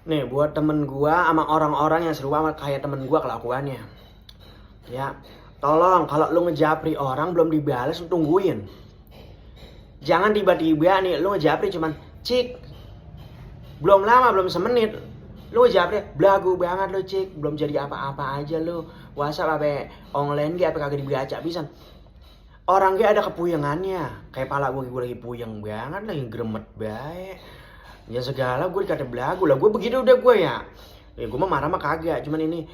Nih buat temen gua sama orang-orang yang serupa kayak temen gua kelakuannya. Ya, tolong kalau lu ngejapri orang belum dibales lu tungguin. Jangan tiba-tiba nih lu ngejapri cuman cik. Belum lama, belum semenit. Lu ngejapri belagu banget lu cik, belum jadi apa-apa aja lu. WhatsApp apa online ge apa kagak dibaca pisan. Orang ge ada kepuyengannya. Kayak pala gue lagi puyeng banget lagi gremet bae. Ya segala gue dikata belagu lah, gue begitu udah gue ya. Ya gue mah marah mah kagak, cuman ini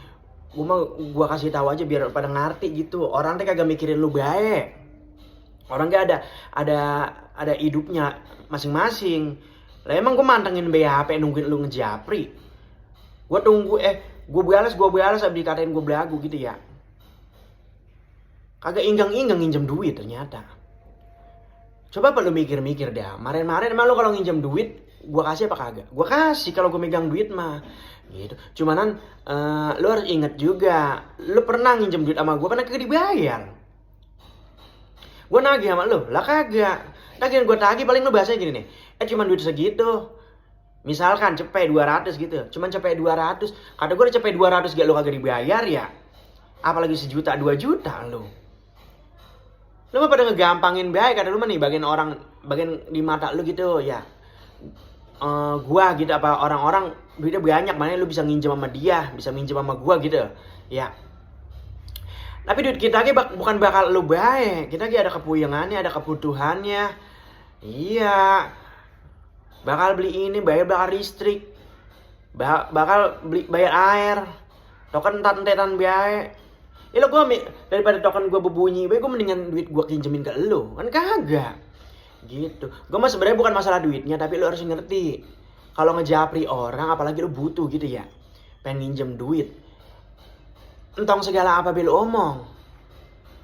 gue kasih tahu aja biar pada ngerti gitu. Orang teh kagak mikirin lu baik. Orang gak ada hidupnya masing-masing. Lah emang gue mantengin HP nungguin lu ngejapri. Gue tunggu gue balas abis dikatain gue belagu gitu ya. Kagak inggang-inggang nginjem duit ternyata. Coba apa lu mikir-mikir dah. Kemarin emang lu kalau nginjem duit gue kasih apa kagak? Gue kasih kalau gue megang duit mah gitu. Cumanan lu harus inget juga, lu pernah nginjem duit sama gue karena kagak dibayar. Gue nagih sama lu, lah kagak. Tagihan gue tagih paling lu bahasanya gini nih. Cuman duit segitu. Misalkan cepet 200 gitu. Cuman cepet 200. Kata gue udah cepet 200 gak lu kagak dibayar ya. Apalagi sejuta 2 juta lu. Lu mah pada ngegampangin baik. Kata lu mah nih bagian di mata lu gitu ya. Gua gitu apa orang-orang duitnya banyak, mana lu bisa nginjem sama dia, bisa minjem sama gua gitu ya. Tapi duit kita lagi bukan bakal lu baik, kita lagi ada kepuyengannya, ada kebutuhannya. Iya, bakal beli ini, bakal listrik, bakal beli bayar air, token entat-entetan biaya. Ya lo gua daripada token gua berbunyi, baik gua mendingan duit gua pinjemin ke lu, kan kagak. Gitu. Gue mah sebenarnya bukan masalah duitnya, tapi lu harus ngerti. Kalau ngejapri orang, apalagi lu butuh gitu ya, pengen nginjem duit, entong segala apa lu omong.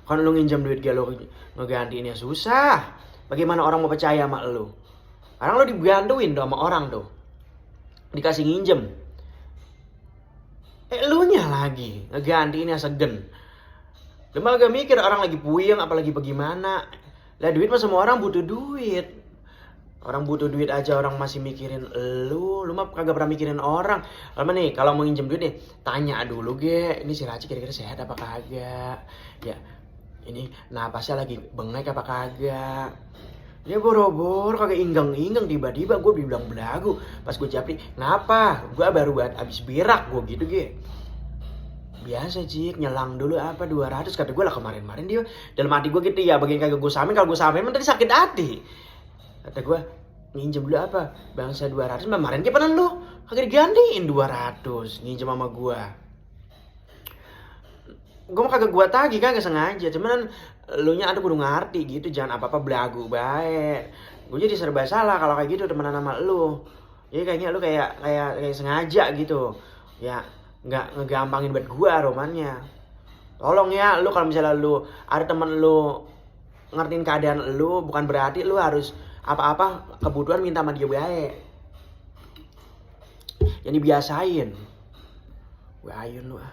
Kalau lu nginjem duit gak lu ngegantiinnya susah. Bagaimana orang mau percaya sama lu? Sekarang lu dibantuin tuh sama orang tuh, dikasih nginjem. Lu nya lagi ngegantiinnya segen. Lu malah gak mikir orang lagi puyeng apalagi bagaimana. Lah duit mah semua orang butuh duit. Orang butuh duit aja orang masih mikirin lu mah kagak pernah mikirin orang. Lama nih kalau mau nginjem duit nih, tanya dulu ge, ini si Raci kira-kira sehat apa kagak? Ya, ini napasnya lagi bengek apa kagak? Ya boro-boro kagak inggang-inggang tiba-tiba gue bilang belagu. Pas gue japri, "Ngapa? Gue baru habis berak gue gitu ge." Biasa Cik, nyelang dulu apa 200 kata gue lah kemarin dia dalam hati gue gitu ya, bagian kagak gue samain, kalau gue samain tadi sakit hati. Kata gue nginjem dulu apa bangsa 200 kemarin gimana lu kagak digantiin 200 nginjem sama gue. Gue mah kagak gue tagih kagak sengaja, cuman lu nya ada kudu ngerti gitu, jangan apa-apa belagu baik. Gue jadi serba salah kalau kayak gitu temenan sama lu. Jadi kayaknya lu kayak sengaja gitu ya, nggak ngegampangin buat gua romannya. Tolong ya lu kalau misalnya lu ada temen lu ngertiin keadaan lu, bukan berarti lu harus apa-apa kebutuhan minta sama dia baik. Jadi biasain. Gue ayun lu ah.